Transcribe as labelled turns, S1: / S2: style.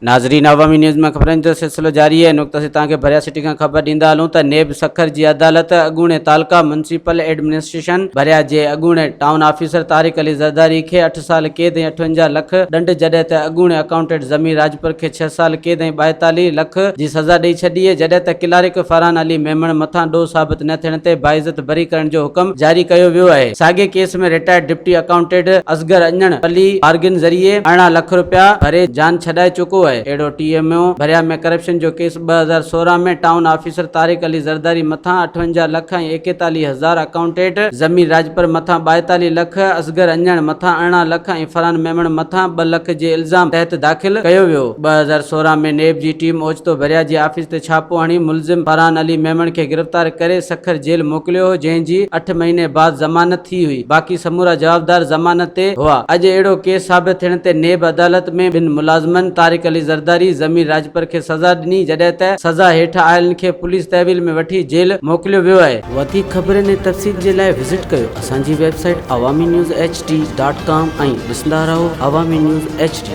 S1: ناظرين عوامي نيوز ۾ خبرن جو سلسلو جاري آهي نقطه سي توهان کي ڀريا سٽي کان خبر ڏيندا هلون ته نيب سکر جي عدالت اڳوڻي تعلقه ميونسپل ايڊمنسٽريشن ڀريا جي اڳوڻي ٽائون آفيسر طارق علي زرداري کي اٺ سال قيد ۽ 58 لک ڏنڊ جڏهن ته اڳوڻي اڪائونٽنٽ ضمير راڄپر کي ڇهه سال قيد ۽ 42 لک جي سزا ڏئي ڇڏي جڏهن ته ڪلارڪ فرحان علي ميمڻ مٿان ڏوهه ثابت نه ٿيڻ تي باعزت بري ڪرڻ جو حڪم جاري ڪيو ويو آهي. ساڳئي case ۾ retired deputy accountant Asghar Anjan plea bargain ذريعي 18 لک رپيا ڀري جان ڇڏائي چڪو آهي. اهڙو ٽي ايم او ڀريا ۾ ڪرپشن جو case 2016 ۾ town officer Tariq Ali Zardari مٿان 58 لک ۽ 41 هزار اڪائونٽيٽ ضمير راڄپر مٿان 42 لک، اصغر اڃڻ مٿان 18 لک ۽ فرحان ميمڻ مٿان ٻه لک جي الزام تحت داخل ڪيو ويو. 2016 ۾ نيب جي ٽيم اوچتو ڀريا جي آفيس تي ڇاپو هڻي ملزم فرحان علي ميمڻ کي گرفتار ڪري سکر جيل موڪليو هو جنهن جي اٺ مهيني بعد ضمانت ٿي هئي باقي سمورا جوابدار ضمانت تي هئا اڄ اهڙو ڪيس ثابت ٿيڻ تي نيب عدالت ۾ ٻن ملازمن طارق علي زرداري ضمير راڄپر کي سزا ڏني جڏهن ته سزا هيٺ آيلن کي پوليس تحويل ۾ وٺي جيل موڪليو ويو آهي. وڌيڪ خبرن ۽ تفصيل جي لاء وزٽ ڪيو اسان جي website Awami news H D dot com ۽ ڏسندا رهو عوامي نيوز ايڇ ڊي.